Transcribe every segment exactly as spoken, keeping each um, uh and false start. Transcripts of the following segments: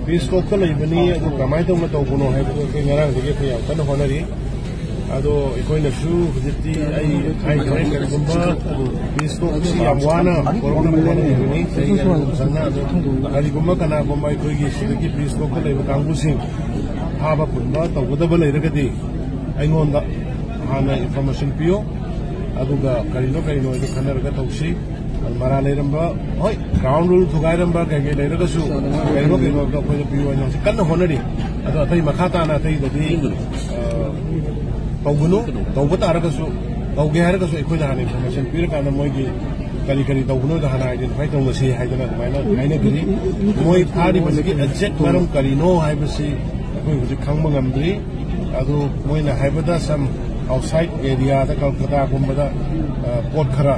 Piece ꯇꯣꯛꯇ ꯂꯩꯕꯅꯤ꯫ ꯑꯗꯨ ꯀꯃꯥꯏꯅ ꯇꯧꯅ ꯇꯧꯕꯅꯣ ꯍꯥꯏꯕꯗꯨ ꯑꯩꯈꯣꯏ ꯉꯔꯥꯡꯗꯒꯤ ꯑꯩꯈꯣꯏ ꯌꯥꯝ ꯀꯟꯅ ꯍꯣꯠꯅꯔꯤ꯫ ꯑꯗꯣ ꯑꯩꯈꯣꯏꯅꯁꯨ ꯍꯧꯖꯤꯛꯇꯤ ꯑꯩ ꯍꯥꯏꯈ꯭ꯔꯦ, ꯀꯔꯤꯒꯨꯝꯕ ꯄꯤꯁ ꯇꯣꯛꯁꯤ ꯌꯥꯝ ꯋꯥꯅ ꯄꯨꯔꯛꯅꯕ ꯍꯣꯠꯅꯔꯤꯕꯅꯤ꯫ ꯆꯍꯤ ꯑꯅꯤ ꯑꯍꯨꯝ ꯆꯪꯅ꯫ ꯑꯗꯣ ꯀꯔꯤꯒꯨꯝꯕ ꯀꯅꯥꯒꯨꯝꯕ ꯑꯩꯈꯣꯏꯒꯤ ꯁꯤꯗꯒꯤ ꯄꯤꯁ ꯇꯣꯛꯇ ꯂꯩꯕ ꯀꯥꯡꯕꯨꯁꯤꯡ ꯐꯥꯕ ꯄꯨꯟꯕ ꯇꯧꯒꯗꯕ ꯂꯩꯔꯒꯗꯤ ꯑꯩꯉꯣꯟꯗ ꯍꯥꯟꯅ ꯏꯟꯐꯣꯔꯃꯦꯁꯟ ꯄꯤꯌꯨ꯫ ꯑꯗꯨꯒ ꯀꯔꯤꯅꯣ ꯀꯔꯤꯅꯣ ꯍꯥꯏꯗꯣ ꯈꯟꯅꯔꯒ ꯇꯧꯁꯤ꯫ ꯑꯗꯨ ꯃꯔꯥꯜ ꯂꯩꯔꯝꯕ, ꯍꯣꯏ, ꯒ꯭ꯔꯥꯎꯟ ꯔꯨꯜ ꯊꯨꯒꯥꯏꯔꯝꯕ ꯀꯩ ꯀꯩ ꯂꯩꯔꯒꯁꯨ ꯀꯩꯅꯣ ꯀꯩꯅꯣꯗꯣ ꯑꯩꯈꯣꯏꯗ ꯄꯤꯌꯨ ꯍꯥꯏꯅ ꯍꯧꯖꯤꯛ ꯀꯟꯅ ꯍꯣꯠꯅꯔꯤ꯫ ꯑꯗꯣ ꯑꯇꯩ ꯃꯈꯥ ꯇꯥꯅ ꯑꯇꯩꯗꯗꯤ, ꯑ, ꯇꯧꯒꯅꯨ꯫ ꯇꯧꯕ ꯇꯥꯔꯒꯁꯨ, ꯇꯧꯒꯦ ꯍꯥꯏꯔꯒꯁꯨ ꯑꯩꯈꯣꯏꯅ ꯍꯥꯟꯅ ꯏꯟꯐꯣꯔꯃꯦꯁꯟ ꯄꯤꯔꯀꯥꯟꯗ ꯃꯣꯏꯒꯤ ꯀꯔꯤ ꯀꯔꯤ ꯇꯧꯕꯅꯣꯗꯣ ꯍꯥꯟꯅ ꯑꯥꯏꯗꯦꯟꯇꯤꯐꯥꯏ ꯇꯧꯅꯁꯤ ꯍꯥꯏꯗꯅ ꯑꯗꯨꯃꯥꯏꯅ ꯍꯥꯏꯅꯕꯤꯔꯤ꯫ ꯃꯣꯏ ꯐꯥꯔꯤꯕꯁꯤꯒꯤ ꯑꯦꯛꯖꯦꯛ ꯃꯔꯝ ꯀꯔꯤꯅꯣ ꯍꯥꯏꯕꯁꯤ ꯑꯩꯈꯣꯏ ꯍꯧꯖꯤꯛ ꯈꯪꯕ ꯉꯝꯗ꯭ꯔꯤ꯫ ꯑꯗꯨ ꯃꯣꯏꯅ ꯍꯥꯏꯕꯗ ꯁꯝ ꯑꯥꯎꯠꯁꯥꯏꯠ ꯑꯦꯔꯤꯌꯥꯗ ꯀꯜꯀꯇꯥꯒꯨꯝꯕꯗ, ꯑ, ꯄꯣꯠ ꯈꯔ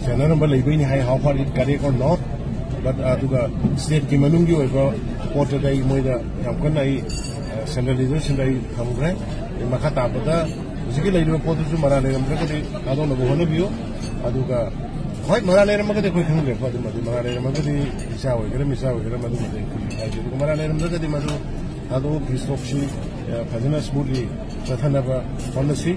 ꯆꯦꯟꯅꯔꯝꯕ ꯂꯩꯕꯩꯅꯤ ꯍꯥꯏ, how far it correct or not, but, ꯑꯗꯨꯒ ꯁ꯭ꯇꯦꯠꯀꯤ ꯃꯅꯨꯡꯒꯤ ꯑꯣꯏꯕ ꯄꯣꯠꯇꯨꯗ ꯑꯩ ꯃꯣꯏꯗ ꯌꯥꯝ ꯀꯟꯅ ꯑꯩ, ꯑ, ꯁꯦꯟꯇ꯭ꯔꯦꯜ ꯂꯤꯗꯔꯁꯤꯡꯗ ꯑꯩ ꯊꯝꯈ꯭ꯔꯦ꯫ ꯑꯩ ꯃꯈꯥ ꯇꯥꯕꯗ ꯍꯧꯖꯤꯛꯀꯤ ꯂꯩꯔꯤꯕ ꯄꯣꯠꯇꯨꯁꯨ ꯃꯔꯥꯜ ꯂꯩꯔꯝꯗ꯭ꯔꯒꯗꯤ ꯊꯥꯗꯣꯛꯅꯕ ꯍꯣꯠꯅꯕꯤꯌꯨ꯫ ꯑꯗꯨꯒ ꯍꯣꯏ, ꯃꯔꯥꯜ ꯂꯩꯔꯝꯃꯒꯗꯤ ꯑꯩꯈꯣꯏ ꯈꯪꯗ꯭ꯔꯦꯀꯣ꯫ ꯑꯗꯨꯃꯗꯤ ꯃꯔꯥꯜ ꯂꯩꯔꯝꯃꯒꯗꯤ ꯏꯆꯥ ꯑꯣꯏꯒꯦꯔꯥ ꯃꯤꯆꯥ ꯑꯣꯏꯒꯦꯔꯥ ꯃꯗꯨꯃꯗꯤ ꯑꯩꯈꯣꯏ ꯍꯥꯏꯗꯦ꯫ ꯑꯗꯨꯒ ꯃꯔꯥꯜ ꯂꯩꯔꯝꯗ꯭ꯔꯒꯗꯤ ꯃꯗꯨ ꯊꯥꯗꯣꯛꯎ, ꯄꯤꯁ ꯇꯣꯛꯁꯤ, ꯑ, ꯐꯖꯅ ꯁ꯭ꯃꯨꯠꯂꯤ ꯆꯠꯊꯅꯕ ꯍꯣꯠꯅꯁꯤ꯫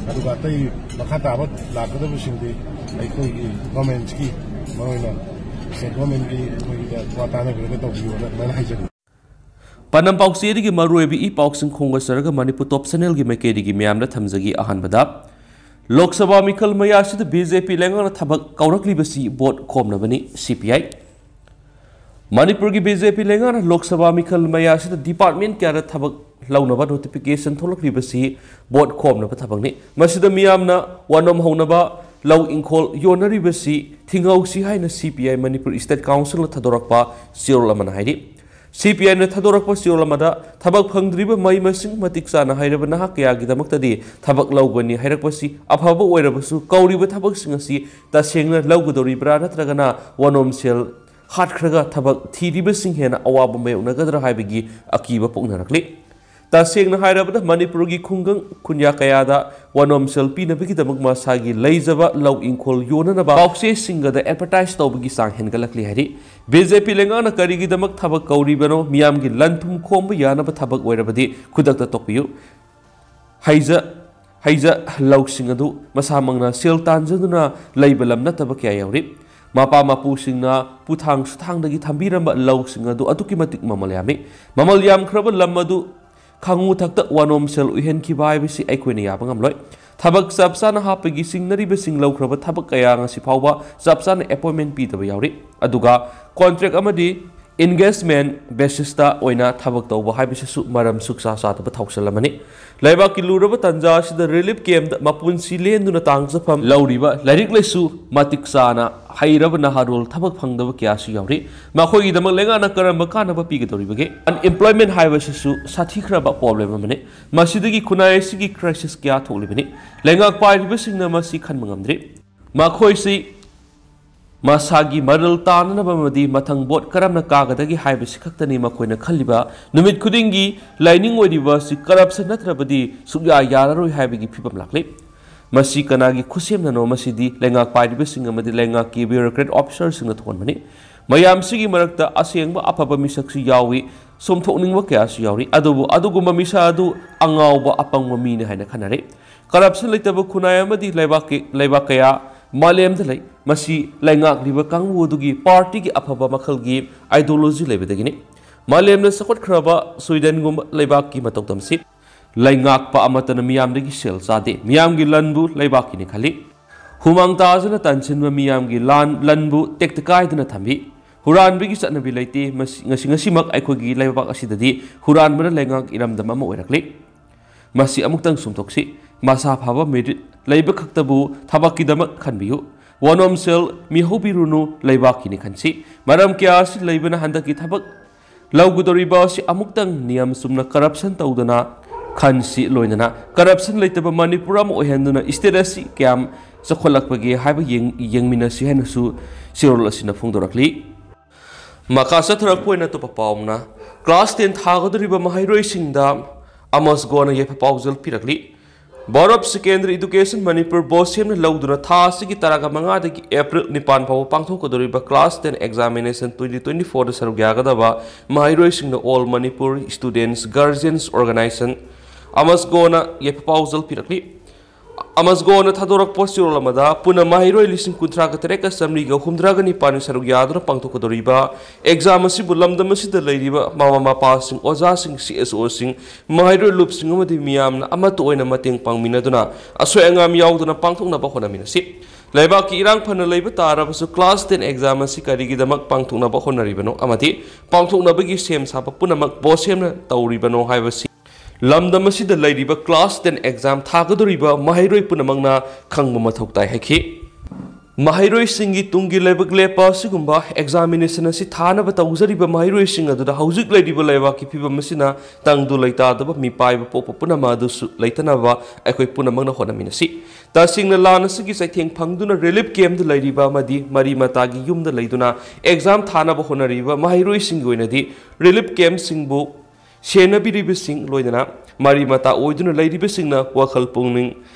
ꯑꯗꯨꯒ ꯑꯇꯩ ꯃꯈꯥ ꯇꯥꯕ ꯂꯥꯛꯀꯗꯕꯁꯤꯡꯗꯤ ꯑꯩꯈꯣꯏꯒꯤ ꯒꯣꯔꯃꯦꯟꯁꯀꯤ, ꯃꯔꯨꯑꯣꯏꯅ ꯁ꯭ꯇꯦꯠ ꯒꯣꯔꯃꯦꯟꯒꯤ ꯑꯩꯈꯣꯏꯒꯤꯗ ꯋꯥ ꯇꯥꯅꯕꯤꯔꯒ ꯇꯧꯕꯤꯌꯣꯅ ꯑꯗꯨꯃꯥꯏꯅ ꯍꯥꯏꯖꯅꯤꯡꯉꯤ꯫ ꯄꯥꯟꯗꯝ ꯄꯥꯎꯆꯦꯗꯒꯤ ꯃꯔꯨꯑꯣꯏꯕ ꯏ ꯄꯥꯎꯁꯤꯡ ꯈꯣꯝꯒꯠꯆꯔꯒ ꯃꯅꯤꯄꯨꯔ ꯇꯣꯞ ꯆꯦꯅꯦꯜꯒꯤ ꯃꯥꯏꯀꯩꯗꯒꯤ ꯃꯌꯥꯝꯗ ꯊꯝꯖꯒꯦ꯫ ꯑꯍꯥꯟꯕꯗ, ꯂꯣꯛ ꯁꯚꯥ ꯃꯤꯈꯜ ꯃꯌꯥꯁꯤꯗ ꯕꯤ ꯖꯦ ꯄꯤ ꯂꯩꯉꯥꯛꯅ ꯊꯕꯛ ꯀꯧꯔꯛꯂꯤꯕꯁꯤ ꯚꯣꯠ ꯈꯣꯝꯅꯕꯅꯤ, ꯁꯤ ꯄꯤ ꯑꯥꯏ꯫ ꯃꯅꯤꯄꯨꯔꯒꯤ ꯕꯤ ꯖꯦ ꯄꯤ ꯂꯩꯉꯥꯛꯅ ꯂꯣꯛ ꯁꯚꯥ ꯃꯤꯈꯜ ꯃꯌꯥꯁꯤꯗ ꯗꯤꯄꯥꯔꯠꯃꯦꯟ ꯀꯌꯥꯗ ꯊꯕꯛ ꯂꯧꯅꯕ ꯅꯣꯇꯤꯐꯤꯀꯦꯁꯟ ꯊꯣꯛꯂꯛꯂꯤꯕꯁꯤ ꯚꯣꯠ ꯈꯣꯝꯅꯕ ꯊꯕꯛꯅꯤ꯫ ꯃꯁꯤꯗ ꯃꯤꯌꯥꯝꯅ ꯋꯥꯅꯣꯝ ꯍꯧꯅꯕ ꯂꯧ ꯏꯪꯈꯣꯜ ꯌꯣꯟꯅꯔꯤꯕꯁꯤ ꯊꯤꯡꯍꯧꯁꯤ ꯍꯥꯏꯅ ꯁꯤ ꯄꯤ ꯑꯥꯏ ꯃꯅꯤꯄꯨꯔ ꯁ꯭ꯇꯦꯠ ꯀꯥꯎꯟꯁꯤꯜꯅ ꯊꯥꯗꯣꯔꯛꯄ ꯆꯦꯔꯣꯜ ꯑꯃꯅ ꯍꯥꯏꯔꯤ꯫ ꯁꯤ ꯄꯤ ꯑꯥꯏꯅ ꯊꯥꯗꯣꯔꯛꯄ ꯆꯦꯔꯣꯜ ꯑꯃꯗ ꯊꯕꯛ ꯐꯪꯗ꯭ꯔꯤꯕ ꯃꯍꯩ ꯃꯁꯤꯡ ꯃꯇꯤꯛ ꯆꯥꯅ ꯍꯩꯔꯕ ꯅꯍꯥ ꯀꯌꯥꯒꯤꯗꯃꯛꯇꯗꯤ ꯊꯕꯛ ꯂꯧꯒꯅꯤ ꯍꯥꯏꯔꯛꯄꯁꯤ ꯑꯐꯕ ꯑꯣꯏꯔꯕꯁꯨ ꯀꯧꯔꯤꯕ ꯊꯕꯛꯁꯤꯡ ꯑꯁꯤ ꯇꯁꯦꯡꯅ ꯂꯧꯒꯗꯧꯔꯤꯕ꯭ꯔꯥ ꯅꯠꯇ꯭ꯔꯒꯅ ꯋꯥꯅꯣꯝ ꯁꯦꯜ ꯍꯥꯠꯈ꯭ꯔꯒ ꯊꯕꯛ ꯊꯤꯔꯤꯕꯁꯤꯡ ꯍꯦꯟꯅ ꯑꯋꯥꯕ ꯃꯥꯌꯣꯛꯅꯒꯗ꯭ꯔꯥ ꯍꯥꯏꯕꯒꯤ ꯑꯀꯤꯕ ꯄꯣꯛꯅꯔꯛꯂꯤ꯫ ꯇꯁꯦꯡꯅ ꯍꯥꯏꯔꯕꯗ, ꯃꯅꯤꯄꯨꯔꯒꯤ ꯈꯨꯡꯒꯪ ꯈꯨꯟꯌꯥ ꯀꯌꯥꯗ ꯋꯥꯅꯣꯝ ꯁꯦꯜ ꯄꯤꯅꯕꯒꯤꯗꯃꯛ ꯃꯁꯥꯒꯤ ꯂꯩꯖꯕ ꯂꯧ ꯏꯪꯈꯣꯜ ꯌꯣꯟꯅꯅꯕ ꯄꯥꯎꯆꯦꯁꯤꯡꯒꯗ ꯑꯦꯗꯚꯔꯇꯥꯏꯁ ꯇꯧꯕꯒꯤ ꯆꯥꯡ ꯍꯦꯟꯒꯠꯂꯛꯂꯤ ꯍꯥꯏꯔꯤ꯫ ꯕꯤ ꯖꯦ ꯄꯤ ꯂꯩꯉꯥꯛꯅ ꯀꯔꯤꯒꯤꯗꯃꯛ ꯊꯕꯛ ꯀꯧꯔꯤꯕꯅꯣ? ꯃꯤꯌꯥꯝꯒꯤ ꯂꯟ ꯊꯨꯝ ꯈꯣꯝꯕ ꯌꯥꯅꯕ ꯊꯕꯛ ꯑꯣꯏꯔꯕꯗꯤ ꯈꯨꯗꯛꯇ ꯇꯣꯛꯄꯤꯌꯨ꯫ ꯍꯩꯖ ꯍꯩꯖ ꯂꯧꯁꯤꯡ ꯑꯗꯨ ꯃꯁꯥꯃꯛꯅ ꯁꯦꯜ ꯇꯥꯟꯖꯗꯨꯅ ꯂꯩꯕ ꯂꯝ ꯅꯠꯇꯕ ꯀꯌꯥ ꯌꯥꯎꯔꯤ꯫ ꯃꯄꯥ ꯃꯄꯨꯁꯤꯡꯅ ꯄꯨꯊꯥꯡ ꯁꯨꯊꯥꯡꯗꯒꯤ ꯊꯝꯕꯤꯔꯝꯕ ꯂꯧꯁꯤꯡ ꯑꯗꯨ ꯑꯗꯨꯛꯀꯤ ꯃꯇꯤꯛ ꯃꯃꯜ ꯌꯥꯝꯃꯤ꯫ ꯃꯃꯜ ꯌꯥꯝꯈ꯭ꯔꯕ ꯂꯝ ꯑꯗꯨ ꯈꯥꯉꯨ ꯊꯛꯇ ꯋꯥꯅꯣꯝ ꯁꯦꯜ ꯑꯣꯏꯍꯟꯈꯤꯕ ꯍꯥꯏꯕꯁꯤ ꯑꯩꯈꯣꯏꯅ ꯌꯥꯕ ꯉꯝꯂꯣꯏ꯫ ꯊꯕꯛ ꯆꯞ ꯆꯥꯅ ꯍꯥꯞꯄꯒꯤ ꯆꯤꯡꯅꯔꯤꯕꯁꯤꯡ ꯂꯧꯈ꯭ꯔꯕ ꯊꯕꯛ ꯀꯌꯥ ꯉꯁꯤ ꯐꯥꯎꯕ ꯆꯞ ꯆꯥꯅ ꯑꯦꯄꯣꯏꯟꯃꯦꯟ ꯄꯤꯗꯕ ꯌꯥꯎꯔꯤ꯫ ꯑꯗꯨꯒ ꯀꯣꯟꯇ꯭ꯔꯦꯛ ꯑꯃꯗꯤ ꯏꯟꯒꯦꯖꯃꯦꯟ ꯕꯦꯁꯤꯁꯇ ꯑꯣꯏꯅ ꯊꯕꯛ ꯇꯧꯕ ꯍꯥꯏꯕꯁꯤꯁꯨ ꯃꯔꯝ ꯁꯨꯛꯆꯥ ꯆꯥꯗꯕ ꯊꯧꯁꯤꯜ ꯑꯃꯅꯤ꯫ ꯂꯩꯕꯥꯛꯀꯤ ꯂꯨꯔꯕ ꯇꯥꯟꯖꯥ ꯑꯁꯤꯗ ꯔꯤꯂꯤꯐ ꯀꯦꯝꯞꯇ ꯃꯄꯨꯟꯁꯤ ꯂꯦꯟꯗꯨꯅ ꯇꯥꯡꯖꯐꯝ ꯂꯧꯔꯤꯕ ꯂꯥꯏꯔꯤꯛ ꯂꯥꯏꯁꯨ ꯃꯇꯤꯛ ꯆꯥꯅ ꯍꯩꯔꯕ ꯅꯍꯥꯔꯣꯜ ꯊꯕꯛ ꯐꯪꯗꯕ ꯀꯌꯥꯁꯨ ꯌꯥꯎꯔꯤ꯫ ꯃꯈꯣꯏꯒꯤꯗꯃꯛ ꯂꯩꯉꯥꯛꯅ ꯀꯔꯝꯕ ꯀꯥꯟꯅꯕ ꯄꯤꯒꯗꯧꯔꯤꯕꯒꯦ? ꯑꯟꯑꯦꯝꯄ꯭ꯂꯣꯏꯃꯦꯟ ꯍꯥꯏꯕꯁꯤꯁꯨ ꯁꯥꯊꯤꯈ꯭ꯔꯕ ꯄ꯭ꯔꯣꯕ꯭ꯂꯦꯝ ꯑꯃꯅꯤ꯫ ꯃꯁꯤꯗꯒꯤ ꯈꯨꯟꯅꯥꯏ ꯑꯁꯤꯒꯤ ꯀ꯭ꯔꯥꯏꯁꯤꯁ ꯀꯌꯥ ꯊꯣꯛꯂꯤꯕꯅꯤ꯫ ꯂꯩꯉꯥꯛ ꯄꯥꯏꯔꯤꯕꯁꯤꯡꯅ ꯃꯁꯤ ꯈꯟꯕ ꯉꯝꯗ꯭ꯔꯤ꯫ ꯃꯈꯣꯏꯁꯤ ꯃꯁꯥꯒꯤ ꯃꯔꯜ ꯇꯥꯅꯅꯕ ꯑꯃꯗꯤ ꯃꯊꯪ ꯚꯣꯠ ꯀꯔꯝꯅ ꯀꯥꯒꯗꯒꯦ ꯍꯥꯏꯕꯁꯤ ꯈꯛꯇꯅꯤ ꯃꯈꯣꯏꯅ ꯈꯜꯂꯤꯕ꯫ ꯅꯨꯃꯤꯠ ꯈꯨꯗꯤꯡꯒꯤ ꯂꯥꯏꯅꯤꯡ ꯑꯣꯏꯔꯤꯕ ꯑꯁꯤ ꯀꯔꯞꯁꯟ ꯅꯠꯇ꯭ꯔꯕꯗꯤ ꯁꯨꯛꯌꯥ ꯌꯥꯔꯔꯣꯏ ꯍꯥꯏꯕꯒꯤ ꯐꯤꯕꯝ ꯂꯥꯛꯂꯤ꯫ ꯃꯁꯤ ꯀꯅꯥꯒꯤ ꯈꯨꯠꯁꯦꯝꯅꯅꯣ? ꯃꯁꯤꯗꯤ ꯂꯩꯉꯥꯛ ꯄꯥꯏꯔꯤꯕꯁꯤꯡ ꯑꯃꯗꯤ ꯂꯩꯉꯥꯛꯀꯤ ꯕ꯭ꯌꯨꯔꯣꯀ꯭ꯔꯦꯠ ꯑꯣꯐꯤꯁꯔꯁꯤꯡꯅ ꯊꯣꯛꯍꯟꯕꯅꯤ꯫ ꯃꯌꯥꯝꯁꯤꯒꯤ ꯃꯔꯛꯇ ꯑꯁꯦꯡꯕ ꯑꯐꯕ ꯃꯤꯁꯛꯁꯨ ꯌꯥꯎꯏ, ꯁꯨꯝꯊꯣꯛꯅꯤꯡꯕ ꯀꯌꯥꯁꯨ ꯌꯥꯎꯔꯤ꯫ ꯑꯗꯨꯕꯨ ꯑꯗꯨꯒꯨꯝꯕ ꯃꯤꯁꯛ ꯑꯗꯨ ꯑꯉꯥꯎꯕ ꯑꯄꯪꯕ ꯃꯤꯅꯤ ꯍꯥꯏꯅ ꯈꯟꯅꯔꯤ꯫ ꯀꯔꯞꯁꯟ ꯂꯩꯇꯕ ꯈꯨꯟꯅꯥꯏ ꯑꯃꯗꯤ ꯂꯩꯕꯥꯛꯀꯤ, ꯂꯩꯕꯥꯛ ꯀꯌꯥ ꯃꯥꯂꯦꯝꯗ ꯂꯩ꯫ ꯃꯁꯤ ꯂꯩꯉꯥꯛꯂꯤꯕ ꯀꯥꯡꯕꯨ ꯑꯗꯨꯒꯤ ꯄꯥꯔꯇꯤꯒꯤ ꯑꯐꯕ ꯃꯈꯜꯒꯤ ꯑꯥꯏꯗꯤꯌꯣꯂꯣꯖꯤ ꯂꯩꯕꯗꯒꯤꯅꯤ꯫ ꯃꯥꯂꯦꯝꯅ ꯆꯥꯎꯈꯠꯈ꯭ꯔꯕ ꯁ꯭ꯋꯤꯗꯦꯟꯒꯨꯝꯕ ꯂꯩꯕꯥꯛꯀꯤ ꯃꯇꯧ ꯇꯝꯁꯤ꯫ ꯂꯩꯉꯥꯛꯄ ꯑꯃꯠꯇꯅ ꯃꯤꯌꯥꯝꯗꯒꯤ ꯁꯦꯜ ꯆꯥꯗꯦ꯫ ꯃꯤꯌꯥꯝꯒꯤ ꯂꯟꯕꯨ ꯂꯩꯕꯥꯛꯀꯤꯅꯤ ꯈꯜꯂꯤ꯫ ꯍꯨꯃꯥꯡ ꯇꯥꯖꯅ ꯇꯥꯟꯁꯤꯟꯕ ꯃꯤꯌꯥꯝꯒꯤ ꯂꯥꯟ, ꯂꯟꯕꯨ ꯇꯦꯛꯇ ꯀꯥꯏꯗꯅ ꯊꯝꯕꯤ꯫ ꯍꯨꯔꯥꯟꯕꯒꯤ ꯆꯠꯅꯕꯤ ꯂꯩꯇꯦ꯫ ꯃꯁꯤ, ꯉꯁꯤ, ꯉꯁꯤꯃꯛ ꯑꯩꯈꯣꯏꯒꯤ ꯂꯩꯕꯥꯛ ꯑꯁꯤꯗꯗꯤ ꯍꯨꯔꯥꯟꯕꯅ ꯂꯩꯉꯥꯛ ꯏꯔꯝꯗꯝ ꯑꯃ ꯑꯣꯏꯔꯛꯂꯤ꯫ ꯃꯁꯤ ꯑꯃꯨꯛꯇꯪ ꯁꯨꯝꯊꯣꯛꯁꯤ꯫ ꯃꯁꯥ ꯐꯕ ꯃꯦꯔꯤꯠ ꯂꯩꯕ ꯈꯛꯇꯕꯨ ꯊꯕꯛꯀꯤꯗꯃꯛ ꯈꯟꯕꯤꯌꯨ꯫ ꯋꯥꯅꯣꯝ ꯁꯦꯜ ꯃꯤꯍꯧꯕꯤꯔꯨꯅꯨ, ꯂꯩꯕꯥꯛꯀꯤꯅꯤ ꯈꯟꯁꯤ꯫ ꯃꯔꯝ ꯀꯌꯥ ꯑꯁꯤ ꯂꯩꯕꯅ ꯍꯟꯗꯛꯀꯤ ꯊꯕꯛ ꯂꯧꯒꯗꯧꯔꯤꯕ ꯑꯁꯤ ꯑꯃꯨꯛꯇꯪ ꯅꯤꯌꯝ ꯆꯨꯝꯅ ꯀꯔꯞꯁꯟ ꯇꯧꯗꯅ ꯈꯟꯁꯤ꯫ ꯂꯣꯏꯅꯅ ꯀꯔꯞꯁꯟ ꯂꯩꯇꯕ ꯃꯅꯤꯄꯨꯔ ꯑꯃ ꯑꯣꯏꯍꯟꯗꯨꯅ ꯁ꯭ꯇꯦꯠ ꯑꯁꯤ ꯀꯌꯥꯝ ꯆꯥꯎꯈꯠꯂꯛꯄꯒꯦ ꯍꯥꯏꯕ ꯌꯦꯡ-, ꯌꯦꯡꯃꯤꯟꯅꯁꯤ ꯍꯥꯏꯅꯁꯨ ꯆꯦꯔꯣꯜ ꯑꯁꯤꯅ ꯐꯣꯡꯗꯣꯔꯛꯂꯤ꯫ ꯃꯈꯥ ꯆꯠꯊꯔꯛꯄ ꯑꯣꯏꯅ ꯑꯇꯣꯞꯄ ꯄꯥꯎ ꯑꯃꯅ, ꯀ꯭ꯂꯥꯁ ꯇꯦꯟ ꯊꯥꯒꯗꯧꯔꯤꯕ ꯃꯍꯩꯔꯣꯏꯁꯤꯡꯗ ꯑꯃꯁꯒꯣꯅ ꯌꯥꯏꯐ ꯄꯥꯎꯖꯦꯜ ꯄꯤꯔꯛꯂꯤ꯫ Board of Secondary Education Manipur ꯕꯣꯁꯦꯝꯅ ꯂꯧꯗꯨꯅ ꯊꯥ ꯑꯁꯤꯒꯤ ꯇꯔꯥꯒ ꯃꯉꯥꯗꯒꯤ ꯑꯦꯄ꯭ꯔꯤꯜ ꯅꯤꯄꯥꯟ ꯐꯥꯎꯕ ꯄꯥꯡꯊꯣꯛꯀꯗꯧꯔꯤꯕ class ten examination twenty twenty-fourꯗ ꯁꯔꯨꯛ ꯌꯥꯒꯗꯕ ꯃꯍꯩꯔꯣꯏꯁꯤꯡꯅ All Manipur Students Guardians Organization, ꯑꯃꯁꯒꯣꯅ ꯌꯥꯏꯐ ꯄꯥꯎꯖꯦꯜ ꯄꯤꯔꯛꯂꯤ꯫ ꯑꯃꯁꯒꯣꯅ ꯊꯥꯗꯣꯔꯛꯄ ꯆꯦꯔꯣꯜ ꯑꯃꯗ ꯄꯨꯟꯅ ꯃꯍꯩꯔꯣꯏ ꯂꯤꯁꯤꯡ ꯀꯨꯟꯊ꯭ꯔꯥꯒ ꯇꯔꯦꯠꯀ ꯆꯥꯃꯔꯤꯒ ꯍꯨꯝꯗ꯭ꯔꯥꯒ ꯅꯤꯄꯥꯟꯅ ꯁꯔꯨꯛ ꯌꯥꯗꯨꯅ ꯄꯥꯡꯊꯣꯛꯀꯗꯧꯔꯤꯕ exam ꯑꯁꯤꯕꯨ ꯂꯝꯗꯝ ꯑꯁꯤꯗ ꯂꯩꯔꯤꯕ ꯃꯃꯥ ꯃꯄꯥꯁꯤꯡ, ꯑꯣꯖꯥꯁꯤꯡ, CSOꯁꯤꯡ, ꯃꯍꯩꯔꯣꯏ ꯂꯨꯞꯁꯤꯡ ꯑꯃꯗꯤ ꯃꯤꯌꯥꯝꯅ ꯑꯃꯠꯇ ꯑꯣꯏꯅ ꯃꯇꯦꯡ ꯄꯥꯡꯃꯤꯟꯅꯗꯨꯅ ꯑꯁꯣꯏ ꯑꯉꯥꯝ ꯌꯥꯎꯗꯅ ꯄꯥꯡꯊꯣꯛꯅꯕ ꯍꯣꯠꯅꯃꯤꯟꯅꯁꯤ꯫ ꯂꯩꯕꯥꯛꯀꯤ ꯏꯔꯥꯡ ꯐꯅ ꯂꯩꯕ ꯇꯥꯔꯕꯁꯨ class ten exam ꯑꯁꯤ ꯀꯔꯤꯒꯤꯗꯃꯛ ꯄꯥꯡꯊꯣꯛꯅꯕ ꯍꯣꯠꯅꯔꯤꯕꯅꯣ ꯑꯃꯗꯤ ꯄꯥꯡꯊꯣꯛꯅꯕꯒꯤ ꯁꯦꯝ ꯁꯥꯕ ꯄꯨꯝꯅꯃꯛ ꯕꯣꯁꯦꯝꯅ ꯇꯧꯔꯤꯕꯅꯣ ꯍꯥꯏꯕꯁꯤ ꯂꯝꯗꯝ ꯑꯁꯤꯗ ꯂꯩꯔꯤꯕ class ten exam ꯊꯥꯒꯗꯧꯔꯤꯕ ꯃꯍꯩꯔꯣꯏ ꯄꯨꯝꯅꯃꯛꯅ ꯈꯪꯕ ꯃꯊꯧ ꯇꯥꯏ ꯍꯥꯏꯈꯤ꯫ ꯃꯍꯩꯔꯣꯏꯁꯤꯡꯒꯤ ꯇꯨꯡꯒꯤ ꯂꯥꯏꯕꯛ ꯂꯦꯞꯄ ꯑꯁꯤꯒꯨꯝꯕ examination ꯑꯁꯤ ꯊꯥꯅꯕ ꯇꯧꯖꯔꯤꯕ ꯃꯍꯩꯔꯣꯏꯁꯤꯡ ꯑꯗꯨꯗ ꯍꯧꯖꯤꯛ ꯂꯩꯔꯤꯕ ꯂꯩꯕꯥꯛꯀꯤ ꯐꯤꯕꯝ ꯑꯁꯤꯅ ꯇꯪꯗꯨ ꯂꯩꯇꯥꯗꯕ ꯃꯤꯄꯥꯏꯕ ꯄꯣꯛꯄ ꯄꯨꯝꯅꯃꯛ ꯑꯗꯨꯁꯨ ꯂꯩꯇꯅꯕ ꯑꯩꯈꯣꯏ ꯄꯨꯝꯅꯃꯛꯅ ꯍꯣꯠꯅꯃꯤꯟꯅꯁꯤ꯫ ꯇꯁꯦꯡꯅ ꯂꯥꯟ ꯑꯁꯤꯒꯤ ꯆꯩꯊꯦꯡ ꯐꯪꯗꯨꯅ relief campꯗ ꯂꯩꯔꯤꯕ ꯑꯃꯗꯤ ꯃꯔꯤ ꯃꯇꯥꯒꯤ ꯌꯨꯝꯗ ꯂꯩꯗꯨꯅ exam ꯊꯥꯅꯕ ꯍꯣꯠꯅꯔꯤꯕ ꯃꯍꯩꯔꯣꯏꯁꯤꯡꯒꯤ ꯑꯣꯏꯅꯗꯤ relief campꯁꯤꯡꯕꯨ ꯁꯦꯟꯅꯕꯤꯔꯤꯕꯁꯤꯡ, ꯂꯣꯏꯅꯅ ꯃꯔꯤ ꯃꯇꯥ ꯑꯣꯏꯗꯨꯅ ꯂꯩꯔꯤꯕꯁꯤꯡꯅ ꯋꯥꯈꯜ ꯄꯨꯛꯅꯤꯡ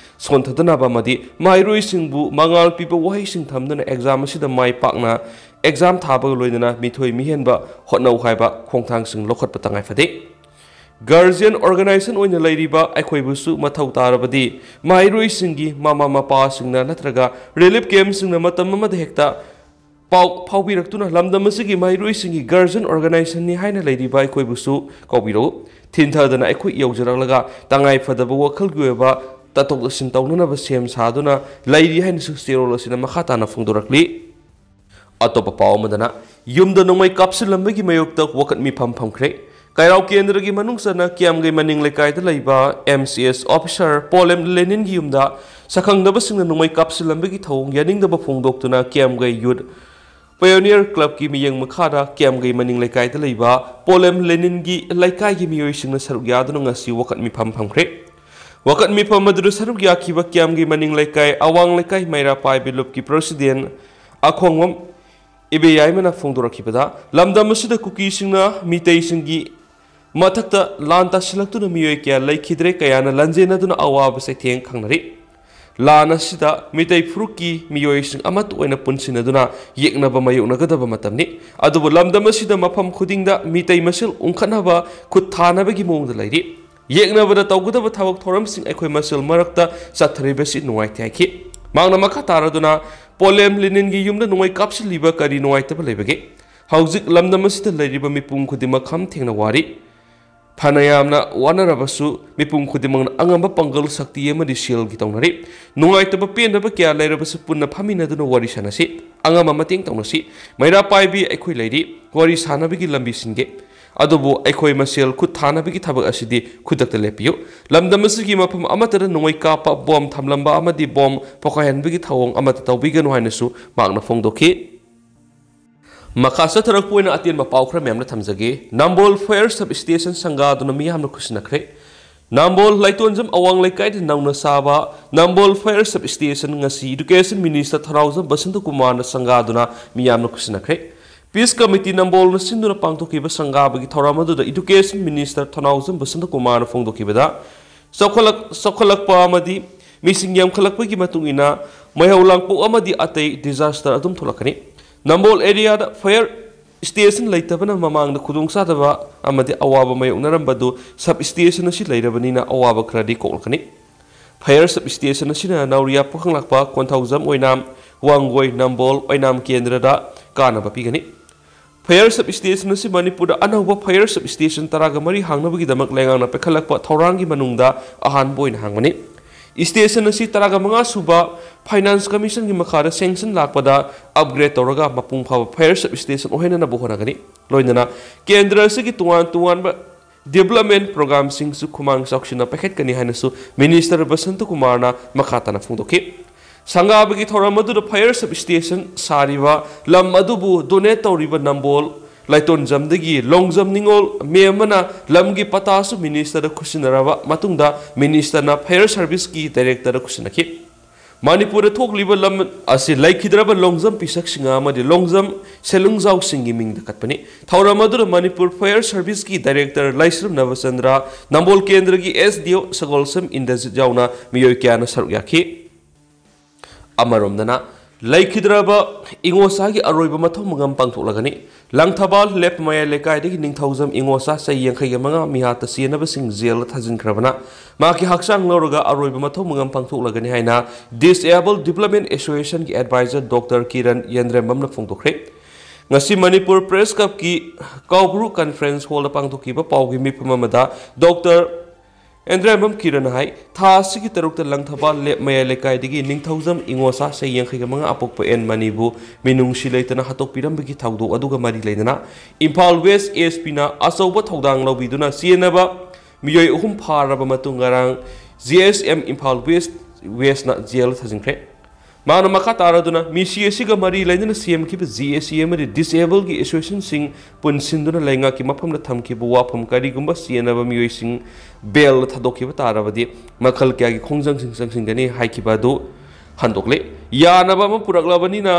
ꯁꯣꯟꯊꯗꯅꯕ ꯑꯃꯗꯤ ꯃꯍꯩꯔꯣꯏꯁꯤꯡꯕꯨ ꯃꯉꯥꯜ ꯄꯤꯕ ꯋꯥꯍꯩꯁꯤꯡ ꯊꯝꯗꯨꯅ exam ꯑꯁꯤꯗ ꯃꯥꯏ ꯄꯥꯛꯅ exam ꯊꯥꯕꯒ ꯂꯣꯏꯅꯅ ꯃꯤꯊꯣꯏ ꯃꯤꯍꯦꯟꯕ ꯍꯣꯠꯅꯧ ꯍꯥꯏꯕ ꯈꯣꯡꯊꯥꯡꯁꯤꯡ ꯂꯧꯈꯠꯄ ꯇꯉꯥꯏ ꯐꯗꯦ꯫ Guardian organization ꯑꯣꯏꯅ ꯂꯩꯔꯤꯕ ꯑꯩꯈꯣꯏꯕꯨꯁꯨ ꯃꯊꯧ ꯇꯥꯔꯕꯗꯤ ꯃꯍꯩꯔꯣꯏꯁꯤꯡꯒꯤ ꯃꯃꯥ ꯃꯄꯥꯁꯤꯡꯅ ꯅꯠꯇ꯭ꯔꯒ relief campꯁꯤꯡꯅ ꯃꯇꯝ ꯑꯃꯗ ꯍꯦꯛꯇ ꯄꯥꯎ ꯐꯥꯎꯕꯤꯔꯛꯇꯨꯅ ꯂꯝꯗꯝ ꯑꯁꯤꯒꯤ ꯃꯍꯩꯔꯣꯏꯁꯤꯡꯒꯤ guardian organizationꯅꯤ ꯍꯥꯏꯅ ꯂꯩꯔꯤꯕ ꯑꯩꯈꯣꯏꯕꯨꯁꯨ ꯀꯧꯕꯤꯔꯛꯎ꯫ ꯊꯤꯟꯊꯗꯅ ꯑꯩꯈꯣꯏ ꯌꯧꯖꯔꯛꯂꯒ ꯇꯉꯥꯏ ꯐꯗꯕ ꯋꯥꯈꯜꯒꯤ ꯑꯣꯏꯕ ꯇꯥꯊꯣꯛ ꯇꯥꯁꯤꯟ ꯇꯧꯅꯅꯕ ꯁꯦꯝ ꯁꯥꯗꯨꯅ ꯂꯩꯔꯤ ꯍꯥꯏꯅꯁꯨ ꯆꯦꯔꯣꯜ ꯑꯁꯤꯅ ꯃꯈꯥ ꯇꯥꯅ ꯐꯣꯡꯗꯣꯔꯛꯂꯤ꯫ ꯑꯇꯣꯞꯄ ꯄꯥꯎ ꯑꯃꯗꯅ, ꯌꯨꯝꯗ ꯅꯣꯡꯃꯩ ꯀꯥꯞꯁꯤꯜꯂꯝꯕꯒꯤ ꯃꯥꯌꯣꯛꯇ ꯋꯥꯀꯠ ꯃꯤꯐꯝ ꯐꯝꯈ꯭ꯔꯦ꯫ ꯀꯩꯔꯥꯎ ꯀꯦꯟꯗ꯭ꯔꯒꯤ ꯃꯅꯨꯡ ꯆꯟꯅ ꯀꯤꯌꯥꯝꯒꯩ ꯃꯅꯤꯡ ꯂꯩꯀꯥꯏꯗ ꯂꯩꯕ MCS officer ꯄꯣꯂꯦꯝ ꯂꯦꯅꯤꯟꯒꯤ ꯌꯨꯝꯗ ꯁꯛꯈꯪꯗꯕꯁꯤꯡꯅ ꯅꯣꯡꯃꯩ ꯀꯥꯞꯁꯤꯜꯂꯝꯕꯒꯤ ꯊꯧꯑꯣꯡ ꯌꯥꯅꯤꯡꯗꯕ ꯐꯣꯡꯗꯣꯛꯇꯨꯅ ꯀꯤꯌꯥꯝꯒꯩ Youth Pioneer Clubꯀꯤ ꯃꯤꯠꯌꯦꯡ ꯃꯈꯥꯗ ꯀꯤꯌꯥꯝꯒꯩ ꯃꯅꯤꯡ ꯂꯩꯀꯥꯏꯗ ꯂꯩꯕ ꯄꯣꯂꯦꯝ ꯂꯦꯅꯤꯟꯒꯤ ꯂꯩꯀꯥꯏꯒꯤ ꯃꯤꯑꯣꯏꯁꯤꯡꯅ ꯁꯔꯨꯛ ꯌꯥꯗꯨꯅ ꯉꯁꯤ ꯋꯥꯀꯠ ꯃꯤꯐꯝ ꯐꯝꯈ꯭ꯔꯦ꯫ ꯋꯥꯀꯠ ꯃꯤꯐꯝ ꯑꯗꯨꯗ ꯁꯔꯨꯛ ꯌꯥꯈꯤꯕ ꯀꯤꯌꯥꯝꯒꯩ ꯃꯅꯤꯡ ꯂꯩꯀꯥꯏ, ꯑꯋꯥꯡ ꯂꯩꯀꯥꯏ ꯃꯩꯔꯥ ꯄꯥꯏꯕꯤ ꯂꯨꯞꯀꯤ president ꯑꯈꯣꯡꯕꯝ ꯏꯕꯦꯌꯥꯏꯃꯅ ꯐꯣꯡꯗꯣꯔꯛꯈꯤꯕꯗ, ꯂꯝꯗꯝ ꯑꯁꯤꯗ ꯀꯨꯀꯤꯁꯤꯡꯅ ꯃꯤꯇꯩꯁꯤꯡꯒꯤ ꯃꯊꯛꯇ ꯂꯥꯟ ꯇꯥꯁꯤꯜꯂꯛꯇꯨꯅ ꯃꯤꯑꯣꯏ ꯀꯌꯥ ꯂꯩꯈꯤꯗ꯭ꯔꯦ, ꯀꯌꯥꯅ ꯂꯥꯟꯖꯦꯟꯅꯗꯨꯅ ꯑꯋꯥꯕ ꯆꯩꯊꯦꯡ ꯈꯪꯅꯔꯤ꯫ ꯂꯥꯟ ꯑꯁꯤꯗ ꯃꯤꯇꯩ ꯐꯨꯔꯨꯞꯀꯤ ꯃꯤꯑꯣꯏꯁꯤꯡ ꯑꯃꯠꯇ ꯑꯣꯏꯅ ꯄꯨꯟꯁꯤꯟꯅꯗꯨꯅ ꯌꯦꯛꯅꯕ ꯃꯥꯌꯣꯛꯅꯒꯗꯕ ꯃꯇꯝꯅꯤ꯫ ꯑꯗꯨꯕꯨ ꯂꯝꯗꯝ ꯑꯁꯤꯗ ꯃꯐꯝ ꯈꯨꯗꯤꯡꯗ ꯃꯤꯇꯩ ꯃꯁꯦꯜ ꯎꯪꯈꯠꯅꯕ ꯈꯨꯠ ꯊꯥꯅꯕꯒꯤ ꯃꯑꯣꯡꯗ ꯂꯩꯔꯤ꯫ ꯌꯦꯛꯅꯕꯗ ꯇꯧꯒꯗꯕ ꯊꯕꯛ ꯊꯧꯔꯝꯁꯤꯡ ꯑꯩꯈꯣꯏ ꯃꯁꯦꯜ ꯃꯔꯛꯇ ꯆꯠꯊꯔꯤꯕꯁꯤ ꯅꯨꯡꯉꯥꯏꯇꯦ ꯍꯥꯏꯈꯤ꯫ ꯃꯍꯥꯛꯅ ꯃꯈꯥ ꯇꯥꯔꯗꯨꯅ, ꯄꯣꯂꯦꯝ ꯂꯤꯅꯤꯟꯒꯤ ꯌꯨꯝꯗ ꯅꯣꯡꯃꯩ ꯀꯥꯞꯁꯤꯜꯂꯤꯕ ꯀꯔꯤ ꯅꯨꯡꯉꯥꯏꯇꯕ ꯂꯩꯕꯒꯦ? ꯍꯧꯖꯤꯛ ꯂꯝꯗꯝ ꯑꯁꯤꯗ ꯂꯩꯔꯤꯕ ꯃꯤꯄꯨꯝ ꯈꯨꯗꯤꯡꯃꯛ ꯈꯝ ꯊꯦꯡꯅ ꯋꯥꯔꯤ꯫ ꯐꯅ ꯌꯥꯝꯅ ꯋꯥꯅꯔꯕꯁꯨ, ꯃꯤꯄꯨꯝ ꯈꯨꯗꯤꯡꯃꯛꯅ ꯑꯉꯝꯕ ꯄꯥꯡꯒꯜ, ꯁꯛꯇꯤ ꯑꯃꯗꯤ ꯁꯦꯜꯒꯤ ꯇꯧꯅꯔꯤ꯫ ꯅꯨꯡꯉꯥꯏꯇꯕ ꯄꯦꯟꯗꯕ ꯀꯌꯥ ꯂꯩꯔꯕꯁꯨ, ꯄꯨꯟꯅ ꯐꯝꯃꯤꯟꯅꯗꯨꯅ ꯋꯥꯔꯤ ꯁꯥꯟꯅꯁꯤ, ꯑꯉꯝꯕ ꯃꯇꯦꯡ ꯇꯧꯅꯁꯤ꯫ ꯃꯩꯔꯥ ꯄꯥꯏꯕꯤ ꯑꯩꯈꯣꯏ ꯂꯩꯔꯤ, ꯋꯥꯔꯤ ꯁꯥꯟꯅꯕꯒꯤ ꯂꯝꯕꯤ ꯁꯤꯟꯒꯦ꯫ ꯑꯗꯨꯕꯨ ꯑꯩꯈꯣꯏ ꯃꯁꯦꯜ ꯈꯨꯠ ꯊꯥꯅꯕꯒꯤ ꯊꯕꯛ ꯑꯁꯤꯗꯤ ꯈꯨꯗꯛꯇ ꯂꯦꯞꯄꯤꯌꯨ꯫ ꯂꯝꯗꯝ ꯑꯁꯤꯒꯤ ꯃꯐꯝ ꯑꯃꯠꯇꯗ ꯅꯣꯡꯃꯩ ꯀꯥꯞꯄ, ꯕꯣꯝ ꯊꯝꯂꯝꯕ ꯑꯃꯗꯤ ꯕꯣꯝ ꯄꯣꯈꯥꯏꯍꯟꯕꯒꯤ ꯊꯧꯑꯣꯡ ꯑꯃꯠꯇ ꯇꯧꯕꯤꯒꯅꯨ ꯍꯥꯏꯅꯁꯨ ꯃꯍꯥꯛꯅ ꯐꯣꯡꯗꯣꯛꯈꯤ꯫ ꯃꯈꯥ ꯆꯠꯊꯔꯛꯄ ꯑꯣꯏꯅ ꯑꯇꯦꯟꯕ ꯄꯥꯎ ꯈꯔ ꯃꯌꯥꯝꯅ ꯊꯝꯖꯒꯦ꯫ ꯅꯝꯕꯣꯜ Fire Sub Station ꯁꯪꯒꯥꯗꯨꯅ ꯃꯤꯌꯥꯝꯅ ꯈꯨꯠꯁꯤꯟꯅꯈ꯭ꯔꯦ꯫ ꯅꯝꯕꯣꯜ ꯂꯥꯏꯇꯣꯟꯖꯝ ꯑꯋꯥꯡ ꯂꯩꯀꯥꯏꯗ ꯅꯧꯅ ꯁꯥꯕ ꯅꯝꯕꯣꯜ Fire Sub Station ꯉꯁꯤ Education Minister ꯊꯧꯅꯥꯎꯖꯝ ꯕꯁꯟꯇ ꯀꯨꯃꯥꯔꯅ ꯁꯪꯒꯥꯗꯨꯅ ꯃꯤꯌꯥꯝꯅ ꯈꯨꯠꯁꯤꯟꯅꯈ꯭ꯔꯦ꯫ Peace Committee ꯅꯝꯕꯣꯜꯅ ꯁꯤꯟꯗꯨꯅ ꯄꯥꯡꯊꯣꯛꯈꯤꯕ ꯁꯪꯒꯥꯕꯒꯤ ꯊꯧꯔꯝ ꯑꯗꯨꯗ Education Minister ꯊꯧꯅꯥꯎꯖꯝ ꯕꯁꯟꯇ ꯀꯨꯃꯥꯔꯅ ꯐꯣꯡꯗꯣꯛꯈꯤꯕꯗ, ꯆꯥꯎꯈꯠꯂꯛ-, ꯆꯥꯎꯈꯠꯂꯛꯄ ꯑꯃꯗꯤ ꯃꯤꯁꯤꯡ ꯌꯥꯝꯈꯠꯂꯛꯄꯒꯤ ꯃꯇꯨꯡ ꯏꯟꯅ ꯃꯩꯍꯧ ꯂꯥꯡꯄꯣꯛ ꯑꯃꯗꯤ ꯑꯇꯩ disaster ꯑꯗꯨꯝ ꯊꯣꯛꯂꯛꯀꯅꯤ꯫ ꯅꯝꯕꯣꯜ area ꯗ fire station ꯂꯩꯇꯕꯅ ꯃꯃꯥꯡꯗ ꯈꯨꯗꯣꯡꯆꯥꯗꯕ ꯑꯃꯗꯤ ꯑꯋꯥꯕ ꯃꯥꯌꯣꯛꯅꯔꯝꯕꯗꯨ sub station ꯑꯁꯤ ꯂꯩꯔꯕꯅꯤꯅ ꯑꯋꯥꯕ ꯈꯔꯗꯤ ꯀꯣꯛꯂꯛꯀꯅꯤ꯫ Fire sub station ꯑꯁꯤꯅ ꯅꯥꯎꯔꯤꯌꯥ, ꯄꯨꯈꯪꯂꯥꯛꯄ, ꯀꯣꯟꯊꯧꯖꯝ, ꯑꯣꯏꯅꯥꯝ, ꯋꯥꯡꯒꯣꯏ, ꯅꯝꯕꯣꯜ, ꯑꯣꯏꯅꯥꯝ ꯀꯦꯟꯗ꯭ꯔꯗ ꯀꯥꯟꯅꯕ ꯄꯤꯒꯅꯤ꯫ Fire sub station ꯑꯁꯤ ꯃꯅꯤꯄꯨꯔꯗ ꯑꯅꯧꯕ fire sub station ꯇꯔꯥꯒ ꯃꯔꯤ ꯍꯥꯡꯅꯕꯒꯤꯗꯃꯛ ꯂꯩꯉꯥꯛꯅ ꯄꯥꯏꯈꯠꯂꯛꯄ ꯊꯧꯔꯥꯡꯒꯤ ꯃꯅꯨꯡꯗ ꯑꯍꯥꯟꯕ ꯑꯣꯏꯅ ꯍꯥꯡꯕꯅꯤ꯫ Station ꯑꯁꯤ ꯇꯔꯥꯒ ꯃꯉꯥ ꯁꯨꯕ Finance Commission ꯒꯤ ꯃꯈꯥꯗ sanction ꯂꯥꯛꯄꯗ upgrade ꯇꯧꯔꯒ ꯃꯄꯨꯡ ꯐꯥꯕ fire sub station ꯑꯣꯏꯍꯟꯅꯕ ꯍꯣꯠꯅꯒꯅꯤ꯫ ꯂꯣꯏꯅꯅ ꯀꯦꯟꯗ꯭ꯔ ꯑꯁꯤꯒꯤ ꯇꯣꯉꯥꯟ ꯇꯣꯉꯥꯟꯕ development program ꯁꯤꯡꯁꯨ ꯈꯨꯃꯥꯡ ꯆꯥꯎꯁꯤꯟꯅ ꯄꯥꯏꯈꯠꯀꯅꯤ ꯍꯥꯏꯅꯁꯨ Minister ꯕꯁꯟꯇ ꯀꯨꯃꯥꯔꯅ ꯃꯈꯥ ꯇꯥꯅ ꯐꯣꯡꯗꯣꯛꯈꯤ꯫ ꯁꯪꯒꯥꯕꯒꯤ ꯊꯧꯔꯝ ꯑꯗꯨꯗ fire sub station ꯁꯥꯔꯤꯕ ꯂꯝ ꯑꯗꯨꯕꯨ donate ꯇꯧꯔꯤꯕ ꯅꯝꯕꯣꯜ ꯂꯥꯏꯇꯣꯟꯖꯝꯗꯒꯤ ꯂꯣꯡꯖꯝ ꯅꯤꯉꯣꯜ ꯃꯦꯝ ꯑꯃꯅ ꯂꯝꯒꯤ ꯄꯇꯥꯁꯨ Minister ꯗ ꯈꯨꯠꯁꯤꯟꯅꯔꯕ ꯃꯇꯨꯡꯗ Minister ꯅ fire service ꯀꯤ Director ꯗ ꯈꯨꯠꯁꯤꯟꯅꯈꯤ꯫ ꯃꯅꯤꯄꯨꯔꯗ ꯊꯣꯛꯂꯤꯕ ꯂꯝ ꯑꯁꯤ ꯂꯩꯈꯤꯗ꯭ꯔꯕ ꯂꯣꯡꯖꯝ ꯄꯤꯁꯛꯁꯤꯡ ꯑꯃꯗꯤ ꯂꯣꯡꯖꯝ ꯁꯦꯜꯂꯨꯡꯖꯥꯎꯁꯤꯡꯒꯤ ꯃꯤꯡꯗ ꯀꯠꯄꯅꯤ꯫ ꯊꯧꯔꯝ ꯑꯗꯨꯗ ꯃꯅꯤꯄꯨꯔ ꯐꯥꯌꯔ ꯁꯔꯚꯤꯁꯀꯤ ꯗꯥꯏꯔꯦꯛꯇꯔ ꯂꯥꯏꯁ꯭ꯔꯝ ꯅꯕꯆꯟꯗ꯭ꯔ, ꯅꯝꯕꯣꯜ ꯀꯦꯟꯗ꯭ꯔꯒꯤ ꯑꯦꯁ ꯗꯤ ꯑꯣ ꯁꯒꯣꯜꯁꯝ ꯏꯟꯗ꯭ꯔꯖꯤꯠ ꯌꯥꯎꯅ ꯃꯤꯑꯣꯏ ꯀꯌꯥꯅ ꯁꯔꯨꯛ ꯌꯥꯈꯤ꯫ ꯑꯃꯔꯣꯝꯗꯅ, ꯂꯩꯈꯤꯗ꯭ꯔꯕ ꯏꯉꯣꯁꯥꯒꯤ ꯑꯔꯣꯏꯕ ꯃꯊꯧ ꯃꯉꯝ ꯄꯥꯡꯊꯣꯛꯂꯒꯅꯤ꯫ ꯂꯪꯊꯕꯥꯜ ꯂꯦꯞ ꯃꯌꯥꯏ ꯂꯩꯀꯥꯏꯗꯒꯤ ꯅꯤꯡꯊꯧꯖꯝ ꯏꯉꯣꯁꯥ ꯆꯍꯤ ꯌꯥꯡꯈꯩꯒ ꯃꯉꯥ ꯃꯤꯍꯥꯠꯇ ꯆꯦꯟꯅꯕꯁꯤꯡ ꯖꯦꯜꯗ ꯊꯥꯖꯤꯟꯈ꯭ꯔꯕꯅ ꯃꯍꯥꯛꯀꯤ ꯍꯛꯆꯥꯡ ꯂꯧꯔꯒ ꯑꯔꯣꯏꯕ ꯃꯊꯧ ꯃꯉꯝ ꯄꯥꯡꯊꯣꯛꯂꯒꯅꯤ ꯍꯥꯏꯅ Disabled Development Associationꯒꯤ advisor Doctor Kiran ꯌꯦꯟꯗ꯭ꯔꯦꯝꯕꯝꯅ ꯐꯣꯡꯗꯣꯛꯈ꯭ꯔꯦ꯫ ꯉꯁꯤ ꯃꯅꯤꯄꯨꯔ ꯄ꯭ꯔꯦꯁ ꯀ꯭ꯂꯕꯀꯤ ꯀꯥꯎꯕ꯭ꯔꯨ ꯀꯟꯐꯔꯦꯟꯁ ꯍꯣꯜꯗ ꯄꯥꯡꯊꯣꯛꯈꯤꯕ ꯄꯥꯎꯒꯤ ꯃꯤꯐꯝ ꯑꯃꯗ ꯗꯣꯛꯇꯔ ꯑꯦꯟꯗ꯭ꯔꯦꯝꯕꯝ ꯀꯤꯔꯟꯅ ꯍꯥꯏ, ꯊꯥ ꯑꯁꯤꯒꯤ ꯇꯔꯨꯛꯇ ꯂꯪꯊꯕꯥꯜ ꯂꯦꯞ ꯃꯌꯥꯏ ꯂꯩꯀꯥꯏꯗꯒꯤ ꯅꯤꯡꯊꯧꯖꯝ ꯏꯉꯣꯁꯥ ꯆꯍꯤ ꯌꯥꯡꯈꯩꯒ ꯃꯉꯥ ꯑꯄꯣꯛꯄ ꯑꯦꯟ ꯃꯅꯤꯕꯨ ꯃꯤꯅꯨꯡꯁꯤ ꯂꯩꯇꯅ ꯍꯥꯠꯇꯣꯛꯄꯤꯔꯝꯕꯒꯤ ꯊꯧꯗꯣꯛ ꯑꯗꯨꯒ ꯃꯔꯤ ꯂꯩꯅꯅ ꯏꯝꯐꯥꯜ ꯋꯦꯁ ꯑꯦꯁ ꯄꯤꯅ ꯑꯆꯧꯕ ꯊꯧꯗꯥꯡ ꯂꯧꯕꯤꯗꯨꯅ ꯆꯦꯟꯅꯕ ꯃꯤꯑꯣꯏ ꯑꯍꯨꯝ ꯐꯥꯔꯕ ꯃꯇꯨꯡ ꯉꯔꯥꯡ ꯖꯤ ꯑꯦꯁ ꯑꯦꯝ ꯏꯝꯐꯥꯜ ꯋꯦꯁ, ꯋꯦꯁꯅ ꯖꯦꯜꯗ ꯊꯥꯖꯤꯟꯈ꯭ꯔꯦ꯫ ꯃꯍꯥꯛꯅ ꯃꯈꯥ ꯇꯥꯔꯗꯨꯅ ꯃꯤꯁꯤ ꯑꯁꯤꯒ ꯃꯔꯤ ꯂꯩꯅꯅ ꯁꯦꯝꯈꯤꯕ ꯖꯤ ꯑꯦ ꯁꯤ ꯑꯃꯗꯤ ꯗꯤꯁꯑꯦꯕꯜꯒꯤ ꯑꯦꯁꯣꯁꯤꯌꯦꯁꯟꯁꯤꯡ ꯄꯨꯟꯁꯤꯟꯗꯨꯅ ꯂꯩꯉꯥꯛꯀꯤ ꯃꯐꯝꯗ ꯊꯝꯈꯤꯕ ꯋꯥꯐꯝ ꯀꯔꯤꯒꯨꯝꯕ ꯆꯦꯟꯅꯕ ꯃꯤꯑꯣꯏꯁꯤꯡ ꯕꯦꯜ ꯊꯥꯗꯣꯛꯈꯤꯕ ꯇꯥꯔꯕꯗꯤ ꯃꯈꯜ ꯀꯌꯥꯒꯤ ꯈꯣꯡꯖꯪꯁꯤꯡ ꯆꯪꯁꯤꯟꯒꯅꯤ ꯍꯥꯏꯈꯤꯕ ꯑꯗꯨ ꯍꯟꯗꯣꯛꯂꯦ꯫ ꯌꯥꯅꯕ ꯑꯃ ꯄꯨꯔꯛꯂꯕꯅꯤꯅ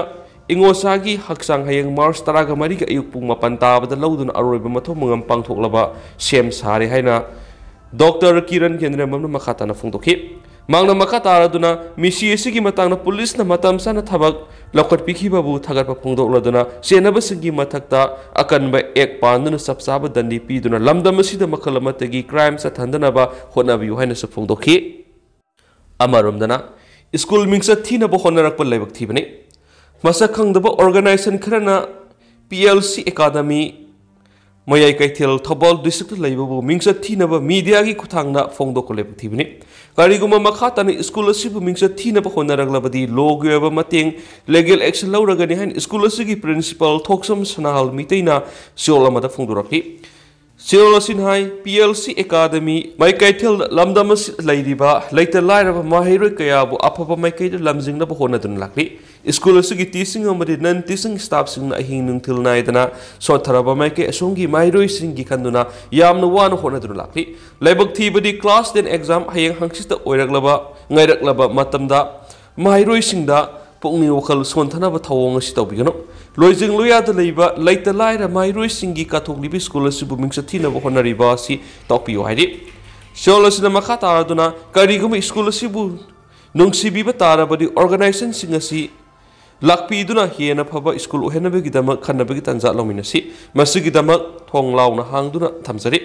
ꯏꯉꯣꯁꯥꯒꯤ ꯍꯛꯆꯥꯡ ꯍꯌꯦꯡ ꯃꯥꯔꯆ ꯇꯔꯥꯒ ꯃꯔꯤꯒꯤ ꯑꯌꯨꯛ ꯄꯨꯡ ꯃꯥꯄꯟ ꯇꯥꯕꯗ ꯂꯧꯗꯨꯅ ꯑꯔꯣꯏꯕ ꯃꯊꯧ ꯃꯉꯝ ꯄꯥꯡꯊꯣꯛꯂꯕ ꯁꯦꯝ ꯁꯥꯔꯦ ꯍꯥꯏꯅ ꯗꯣꯛꯇꯔ ꯀꯤꯔꯟ ꯌꯦꯟꯗ꯭ꯔꯦꯝꯕꯝꯅ ꯃꯈꯥ ꯇꯥꯅ ꯐꯣꯡꯗꯣꯛꯈꯤ꯫ ꯃꯍꯥꯛꯅ ꯃꯈꯥ ꯇꯥꯔꯗꯨꯅ ꯃꯤꯁꯤ ꯑꯁꯤꯒꯤ ꯃꯇꯥꯡꯗ ꯄꯨꯂꯤꯁꯅ ꯃꯇꯝ ꯆꯥꯅ ꯊꯕꯛ ꯂꯧꯈꯠꯄꯤꯈꯤꯕꯕꯨ ꯊꯥꯒꯠꯄ ꯐꯣꯡꯗꯣꯛꯂꯗꯨꯅ ꯆꯦꯟꯅꯕꯁꯤꯡꯒꯤ ꯃꯊꯛꯇ ꯑꯀꯟꯕ ꯑꯦꯛ ꯄꯥꯟꯗꯨꯅ ꯆꯞ ꯆꯥꯕ ꯗꯟꯗꯤ ꯄꯤꯗꯨꯅ ꯂꯝꯗꯝ ꯑꯁꯤꯗ ꯃꯈꯜ ꯑꯃꯠꯇꯒꯤ ꯀ꯭ꯔꯥꯏꯝ ꯆꯠꯊꯍꯟꯗꯅꯕ ꯍꯣꯠꯅꯕꯤꯌꯨ ꯍꯥꯏꯅꯁꯨ ꯐꯣꯡꯗꯣꯛꯈꯤ꯫ ꯑꯃꯔꯣꯝꯗꯅ, ꯁ꯭ꯀꯨꯜ ꯃꯤꯡꯆꯠ ꯊꯤꯅꯕ ꯍꯣꯠꯅꯔꯛꯄ ꯂꯥꯏꯕꯛ ꯊꯤꯕꯅꯤ꯫ ꯃꯁꯛ ꯈꯪꯗꯕ ꯑꯣꯔꯒꯅꯥꯏꯖꯦꯁꯟ ꯈꯔꯅ ꯄꯤ ꯑꯦꯜ ꯁꯤ ꯑꯦꯀꯥꯗꯃꯤ ꯃꯌꯥꯏ ꯀꯩꯊꯦꯜ ꯊꯧꯕꯥꯜ ꯗꯤꯁꯇ꯭ꯔꯤꯛꯇ ꯂꯩꯕꯕꯨ ꯃꯤꯡꯆꯠ ꯊꯤꯅꯕ ꯃꯤꯗꯤꯌꯥꯒꯤ ꯈꯨꯠꯊꯥꯡꯗ ꯐꯣꯡꯗꯣꯛꯄ ꯂꯥꯏꯕꯛ ꯊꯤꯕꯅꯤ꯫ ꯀꯔꯤꯒꯨꯝꯕ ꯃꯈꯥ ꯇꯥꯅ ꯁ꯭ꯀꯨꯜ ꯑꯁꯤꯕꯨ ꯃꯤꯡꯆꯠ ꯊꯤꯅꯕ ꯍꯣꯠꯅꯔꯛꯂꯕꯗꯤ ꯂꯣꯒꯤ ꯑꯣꯏꯕ ꯃꯇꯦꯡ, ꯂꯤꯒꯦꯜ ꯑꯦꯛꯁꯟ ꯂꯧꯔꯒꯅꯤ ꯍꯥꯏꯅ ꯁ꯭ꯀꯨꯜ ꯑꯁꯤꯒꯤ ꯄ꯭ꯔꯤꯟꯁꯤꯄꯥꯜ ꯊꯣꯛꯆꯝ ꯁꯅꯥꯍꯜ ꯃꯤꯇꯩꯅ ꯆꯦꯔꯣꯜ ꯑꯃꯗ ꯐꯣꯡꯗꯣꯔꯛꯈꯤ꯫ ꯆꯦꯔꯣꯜ ꯑꯁꯤꯅ ꯍꯥꯏ, ꯄꯤ ꯑꯦꯜ ꯁꯤ ꯑꯦꯀꯥꯗꯃꯤ ꯃꯥꯏꯀꯩꯊꯦꯜ ꯂꯝꯗꯝ ꯑꯁꯤꯗ ꯂꯩꯔꯤꯕ ꯂꯩꯇ ꯂꯥꯏꯔꯕ ꯃꯍꯩꯔꯣꯏ ꯀꯌꯥꯕꯨ ꯑꯐꯕ ꯃꯥꯏꯀꯩꯗ ꯂꯝꯖꯤꯡꯅꯕ ꯍꯣꯠꯅꯗꯨꯅ ꯂꯥꯛꯂꯤ꯫ ꯁ꯭ꯀꯨꯜ ꯑꯁꯤꯒꯤ ꯇꯤꯆꯤꯡ ꯑꯃꯗꯤ ꯅꯟ ꯇꯤꯆꯤꯡ ꯁ꯭ꯇꯥꯐꯁꯤꯡꯅ ꯑꯍꯤꯡ ꯅꯨꯡꯊꯤꯜ ꯅꯥꯏꯗꯅ ꯁꯣꯠꯊꯔꯕ ꯃꯥꯏꯀꯩ ꯑꯁꯣꯝꯒꯤ ꯃꯍꯩꯔꯣꯏꯁꯤꯡꯒꯤ ꯈꯟꯗꯨꯅ ꯌꯥꯝꯅ ꯋꯥꯅ ꯍꯣꯠꯅꯗꯨꯅ ꯂꯥꯛꯂꯤ꯫ ꯂꯥꯏꯕꯛ ꯊꯤꯕꯗꯤ ꯀ꯭ꯂꯥꯁ ꯇꯦꯟ ꯑꯦꯛꯖꯥꯝ ꯍꯌꯦꯡ ꯍꯪꯆꯤꯠꯇ ꯑꯣꯏꯔꯛꯂꯕ, ꯉꯥꯏꯔꯛꯂꯕ ꯃꯇꯝꯗ ꯃꯍꯩꯔꯣꯏꯁꯤꯡꯗ ꯄꯨꯛꯅꯤꯡ ꯋꯥꯈꯜ ꯁꯣꯟꯊꯅꯕ ꯊꯧꯑꯣꯡ ꯑꯁꯤ ꯇꯧꯕꯤꯒꯅꯨ꯫ ꯂꯣꯏꯖꯤꯡ ꯂꯣꯏꯌꯥꯗ ꯂꯩꯕ ꯂꯩꯇ ꯂꯥꯏꯔ ꯃꯍꯩꯔꯣꯏꯁꯤꯡꯒꯤ ꯀꯠꯊꯣꯛꯂꯤꯕ ꯁ꯭ꯀꯨꯜ ꯑꯁꯤꯕꯨ ꯃꯤꯡꯆꯠ ꯊꯤꯅꯕ ꯍꯣꯠꯅꯔꯤꯕ ꯑꯁꯤ ꯇꯥꯛꯄꯤꯌꯨ ꯍꯥꯏꯔꯤ꯫ ꯁꯤꯑꯣꯜ ꯑꯁꯤꯅ ꯃꯈꯥ ꯇꯥꯔꯗꯨꯅ, ꯀꯔꯤꯒꯨꯝꯕ ꯁ꯭ꯀꯨꯜ ꯑꯁꯤꯕꯨ ꯅꯨꯡꯁꯤꯕꯤꯕ ꯇꯥꯔꯕꯗꯤ organisationꯁꯤꯡ ꯑꯁꯤ ꯂꯥꯛꯄꯤꯗꯨꯅ ꯍꯦꯟꯅ ꯐꯕ ꯁ꯭ꯀꯨꯜ ꯑꯣꯏꯍꯟꯅꯕꯒꯤꯗꯃꯛ ꯈꯟꯅꯕꯒꯤ ꯇꯥꯟꯖꯥ ꯂꯧꯃꯤꯟꯅꯁꯤ꯫ ꯃꯁꯤꯒꯤꯗꯃꯛ ꯊꯣꯡ ꯂꯥꯎꯅ ꯍꯥꯡꯗꯨꯅ ꯊꯝꯖꯔꯤ꯫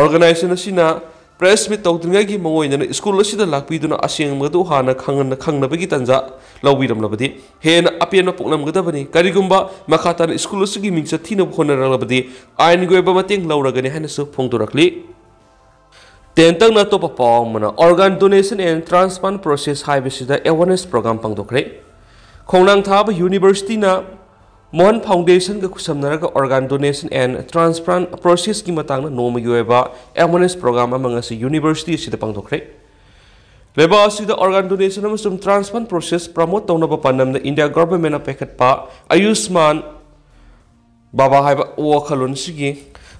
Organisation ꯑꯁꯤꯅ press meet ꯇꯧꯗ꯭ꯔꯤꯉꯩꯒꯤ ꯃꯉꯣꯏꯗꯅ ꯁ꯭ꯀꯨꯜ ꯑꯁꯤꯗ ꯂꯥꯛꯄꯤꯗꯨꯅ ꯑꯁꯦꯡꯕꯗꯨ ꯍꯥꯟꯅ ꯈꯪꯍꯟ-, ꯈꯪꯅꯕꯒꯤ ꯇꯥꯟꯖꯥ ꯂꯧꯕꯤꯔꯝꯂꯕꯗꯤ ꯍꯦꯟꯅ ꯑꯄꯦꯟꯕ ꯄꯣꯛꯂꯝꯒꯗꯕꯅꯤ꯫ ꯀꯔꯤꯒꯨꯝꯕ ꯃꯈꯥ ꯇꯥꯅ ꯁ꯭ꯀꯨꯜ ꯑꯁꯤꯒꯤ ꯃꯤꯡꯆꯠ ꯊꯤꯅꯕ ꯍꯣꯠꯅꯔꯛꯂꯕꯗꯤ ꯑꯥꯏꯟꯒꯤ ꯑꯣꯏꯕ ꯃꯇꯦꯡ ꯂꯧꯔꯒꯅꯤ ꯍꯥꯏꯅꯁꯨ ꯐꯣꯡꯗꯣꯔꯛꯂꯤ꯫ ꯇꯦꯟꯇꯛꯅ ꯑꯇꯣꯞꯄ ꯄꯥꯎ ꯑꯃꯅ, Organ Donation and Transplant Process ꯍꯥꯏꯕꯁꯤꯗ awareness program ꯄꯥꯡꯊꯣꯛꯈ꯭ꯔꯦ꯫ ꯈꯣꯡꯅꯥꯡ ꯊꯥꯕ Universityꯅ Mohan Foundationꯒ ꯈꯨꯠꯁꯝꯅꯔꯒ Organ Donation and Transplant Processꯀꯤ ꯃꯇꯥꯡꯗ ꯅꯣꯡꯃꯒꯤ ꯑꯣꯏꯕ awareness program ꯑꯃ ꯉꯁꯤ University ꯑꯁꯤꯗ ꯄꯥꯡꯊꯣꯛꯈ꯭ꯔꯦ꯫ ꯂꯩꯕꯥꯛ ꯑꯁꯤꯗ organ donation ꯑꯃꯁꯨꯡ transplant process promote ꯇꯧꯅꯕ ꯄꯥꯟꯗꯝꯗ India Governmentꯅ ꯄꯥꯏꯈꯠꯄ ꯑꯌꯨꯁꯃꯥꯟ ꯕꯥꯕꯥ ꯍꯥꯏꯕ ꯋꯥꯈꯜꯂꯣꯟꯁꯤꯒꯤ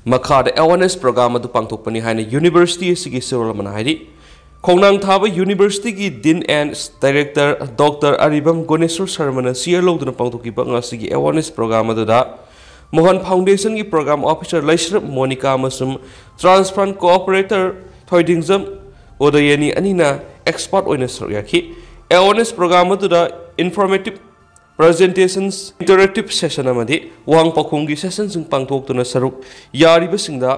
ꯃꯈꯥꯗ awareness program ꯑꯗꯨ ꯄꯥꯡꯊꯣꯛꯄꯅꯤ ꯍꯥꯏꯅ University ꯑꯁꯤꯒꯤ ꯁꯤꯑꯣꯜ ꯑꯃꯅ ꯍꯥꯏꯔꯤ꯫ ꯈꯣꯡꯅꯥꯡ ꯊꯥꯕ Universityꯒꯤ Dean and Director Doctor Aribam Goneshor ꯁꯔꯃꯅ ꯆꯦꯌꯔ ꯂꯧꯗꯨꯅ ꯄꯥꯡꯊꯣꯛꯈꯤꯕ ꯉꯁꯤꯒꯤ awareness program ꯑꯗꯨꯗ ꯃꯣꯍꯟ Foundationꯒꯤ program officer ꯂꯩꯁ꯭ꯔꯞ ꯃꯣꯅꯤꯀꯥ ꯑꯃꯁꯨꯡ transplant cooperator ꯊꯣꯏꯗꯤꯡꯖꯝ ꯎꯗꯌꯅꯤ ꯑꯅꯤꯅ expert ꯑꯣꯏꯅ ꯁꯔꯨꯛ ꯌꯥꯈꯤ꯫ Awareness program ꯑꯗꯨꯗ informative presentations, interactive session ꯑꯃꯗꯤ ꯋꯥꯍꯪ ꯄꯥꯎꯈꯨꯝꯒꯤ sessionꯁꯤꯡ ꯄꯥꯡꯊꯣꯛꯇꯨꯅ ꯁꯔꯨꯛ ꯌꯥꯔꯤꯕꯁꯤꯡꯗ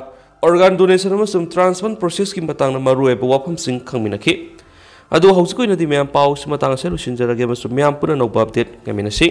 organ donation ꯑꯃꯁꯨꯡ transplant processꯀꯤ ꯃꯇꯥꯡꯗ ꯃꯔꯨꯑꯣꯏꯕ ꯋꯥꯐꯝꯁꯤꯡ ꯈꯪꯃꯤꯟꯅꯈꯤ꯫ ꯑꯗꯨ ꯍꯧꯖꯤꯛ ꯑꯣꯏꯅꯗꯤ ꯃꯌꯥꯝ ꯄꯥꯎꯁꯤ ꯃꯇꯥꯡ ꯑꯁꯤꯗ ꯂꯣꯏꯁꯤꯟꯖꯔꯒꯦ ꯑꯃꯁꯨꯡ ꯃꯌꯥꯝ ꯄꯨꯟꯅ ꯑꯅꯧꯕ update ꯉꯥꯏꯃꯤꯟꯅꯁꯤ꯫